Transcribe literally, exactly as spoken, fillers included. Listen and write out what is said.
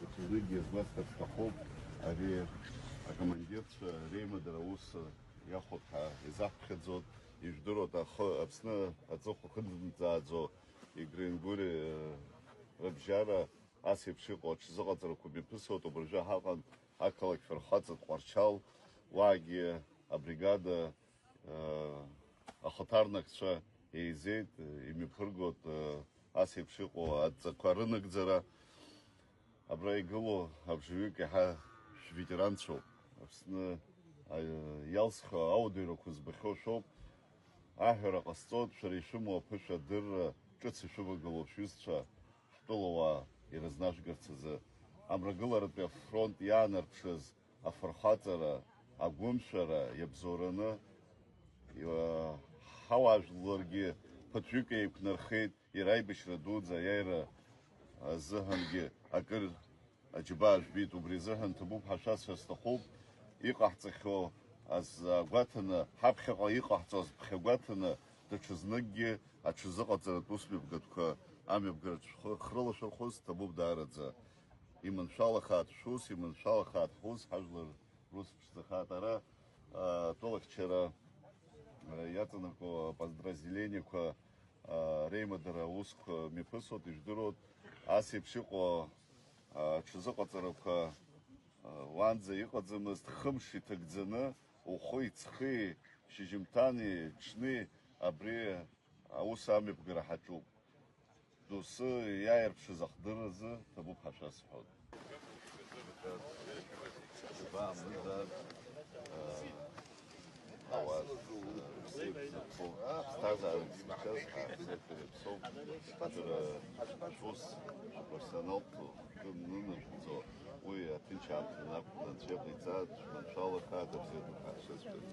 Даҽазныкгьы сгәасҭар сҭахуп, ари акомандирцәа реимадара аус иахәоит ҳәа изаҳԥхьаӡоит, ижәдыруеит, ахы Аԥсны аҵыхәа ахьынӡаҵааӡо Игрен-Гури рыбжьара ас еиԥш иҟоу аҽазыҟаҵарақәа мҩаԥысуеит, убыржәы ҳаҟан ақалақь фырхаҵатә Тҟәарчал, уаагьы абригада ахаҭарнакцәа еизеит, имҩаԥыргоит ас еиԥш иҟоу адҵақәа рынагӡара. Абра игылоу абжаҩык иаҳа шәветеранцәоуп. Аԥсны иалсхьоу аудыҩрақәа збахьоу шәоуп. Аҳәара ҟасҵоит, шәара ишәымоу аԥышәа адырра ҿыц ишәывагылоу шәҩызцәа ҳтәылауаа ирызнашәгарц азы. Амрагыларатәи афронт иаанарԥшыз афырхаҵара, агәымшәара иабзоураны, иа-, ҳауаажәларгьы ԥыҭҩык еиқәнархеит, иара аибашьра дуӡӡа аиааира азыҳәангьы акыр аџьабаа жәбеит, убри азыҳәан ҭабуп ҳәа шәасҳәар сҭахуп, иҟаҳҵахьоу азы агәаҭаны, ҳаԥхьаҟа иҟаҳҵо азԥхьа гәаҭаны, даҽазныкгьы аҽазыҟаҵаратә усмҩаԥгатәқәа амҩаԥгараҿ шәхы хрылашәырхәыз ҭабуп даараӡа. Иманшәалахааит шәус, иманшәалахааит ҳус, ҳажәлар рус ԥшӡахааит. Ара, а, атәылахьчара, а, иаҵанакуа аподразделениеқәа, а, реимадара аусқәа мҩаԥысуеит, ижәдыруеит. Ас еиԥш иҟоу, а, аҽазыҟаҵарақәа, а, уанӡа иҟаӡамызт, хымш иҭагӡаны, ухи-ҵхи, шьыжьымҭани ҽни абри аус амҩаԥгара ҳаҿуп. Доусы иааирԥшыз ахдырразы ҭабуп ҳәа шәасҳәоит. Џьабаа мыӡааит, ауаа, бзиа бзырхо, ԥсҭазаарак змыхьаз ҳәа бзиақәа иаԥсоуп. Ҳара шәус апрофессионалтә хкы нынажәҵо, уи аҭынч аамҭа анақәтәа Анцәа иҟаиҵааит, шәманшәалахааит, абзиа ду ҳәа шәасҳәоит.